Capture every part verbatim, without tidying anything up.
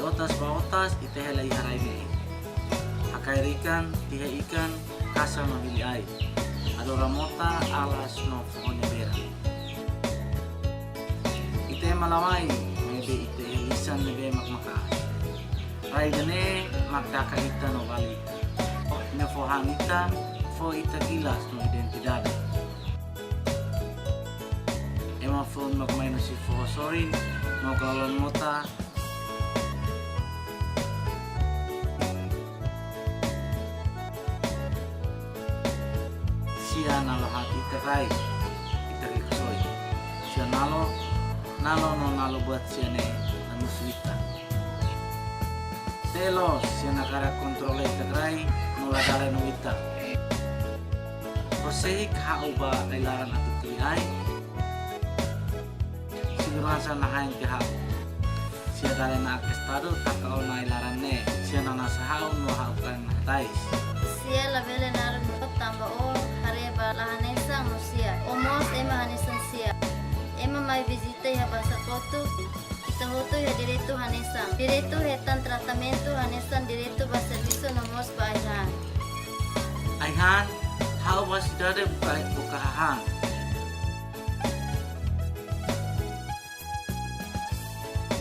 Otas ba otas ita hela iha rai ne'e. Hakaer ikan, tiha ikan, kasa no hili ai. Adora mota, alas no foho nia beira. Ita ema la'o ai, maibé ita iha lisan ne'ebé mak maka'as. Rai ida-ne'e mak daka ita no bali ita. Nia fó han ita, fó ita kilas no identidade. Ema foun mak mai no sei foho sorin, no kalalon mota. Sia nalo haat ita rai, ita rikusoin. Sia nalo, nalo no nalo buat sia ne'e hamusu ita. Telo, sia hakarak kontrola ita rai, no la dale no ita. Hosehik ha'u ba ai-laran atu tui ai. Seguransa na'in-haat ha'u. Sia dale na'ak estadu taka ona ai-laran ne'e. Sia nanasa ha'u no ha'u kalan hatais. Sia labele naruk no tanba ó haree ba la hanesan no sia. Ó mós ema hanesan sia. Ema mai vizita iha bazár kotuk. Ita hotu iha direitu hanesan. Direitu hetan tratamentu hanesan, direitu ba servisu no mós ba ai-han. Ai-han, ha'u ba sidade buka, buka hahán.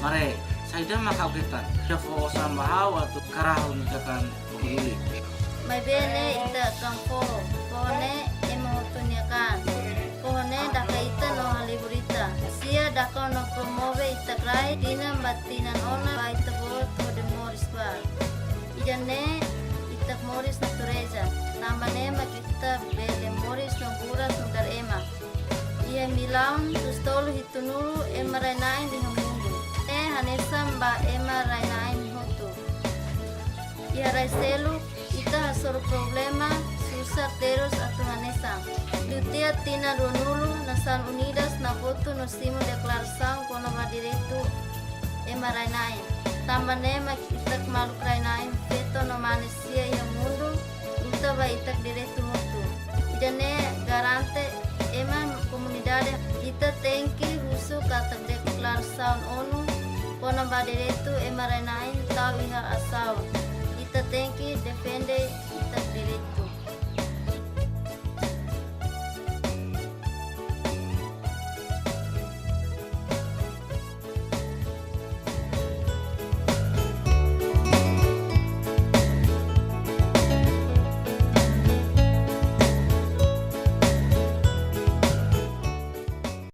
Mare, saida mak ha'u hetan? Ita fó osan ba ha'u atu karau nia kakan. Maibé ne'e ita kan foho, foho ne'e ema hotu nia kan. Foho ne'e daka ita no halibur ita. Sia daka no promove ita rai, tinan ba tinan ona ba ita-boot hodi moris ba. Ida-ne'e ita moris natureza, tanba ne'e mak ita bele moris no buras nu'udar ema. Iha millaun tujuh tolu hitunulu ema rai-na'in iha mundu. Ne'e hanesan ba ema rai-na'in hotu. Iha rai seluk, ita hasoru problema, susar terus atu hanesan. Duni tiha tinan ruanulu, Nasoins Unidas, Nafotu no simu deklarasaun kona-ba direitu ema rai-na'in. Tanba ne'e mak ita maluk rai-na'in, feto no mane sira iha mundu, luta ba ita direitu hotu. Ida-ne'e garante ema komunidade, ita tenke husu katak deklarasaun ONU kona-ba direitu ema rai-na'in tau iha asaun.